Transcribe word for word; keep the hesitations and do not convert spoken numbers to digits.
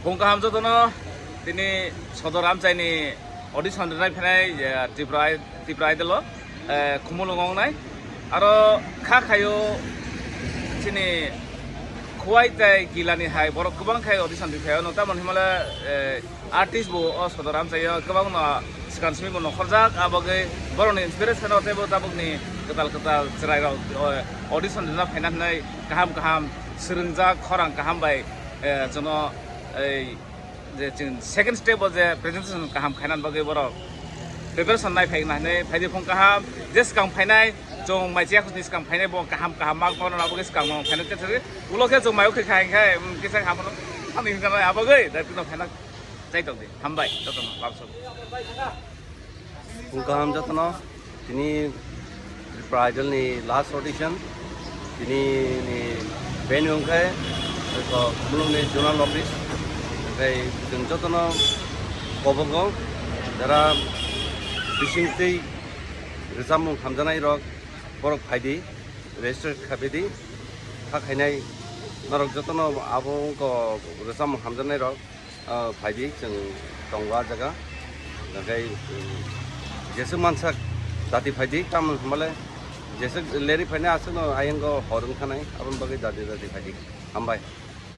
Phung kaham jotono, tini Sodor Amchaini audition rinai phainai, eh, Tripura Ai-, Tripura Idol o, eh, khumulwng wngnai. Aro kha khaio chini Khowai tei Gilani hai borok kwbang khai audition ri phaio, no tamoni himale, eh, artist bo o Sodor Amchaio kwbangno swkang simi bo nokhorjak, abogwi borokni inspiration o teibo tabukni kwtal kwtal chwrairok, eh, audition rina phaina hinwi kaham kaham swrwngjak, khorang kaham bai, eh, jono, ei, je chwng second step o je presentation kaham khainani bagwi borok preparation nai phaina hinwi phaidi phung kaham, je swkang phainai chwng mai chiya khusni swkang phainai bo kaham kaham mark mano nabo khe swkang mano phainai khe thwrwi ulo khe chwng mai o khe khai khai, um, kisa kaham mano thani hinka nai abogwi dai pino phaina chai tokdi. Hambai jotono labsok. Phung kaham jotono, tini Tripura Idol ni last audition, tini ni venue wngkhe eko Mulungni zonal office, tei chwng jotono kobongo jara bising tei rwchapmung hamjanai rok borok phaidi, register khabaidi, kha khainai norok jotono abo wngkha rwchapmung hamjanai rok. Ah, phaidi chwng tongo ah jaga. Hwnkhe, um, jeswk mansak dati phaidi, tamoni hwnbale jeswk leri phainai aswkno ayang o hor wng thanai, aboni bagwi dati dati phaidi. Hambai.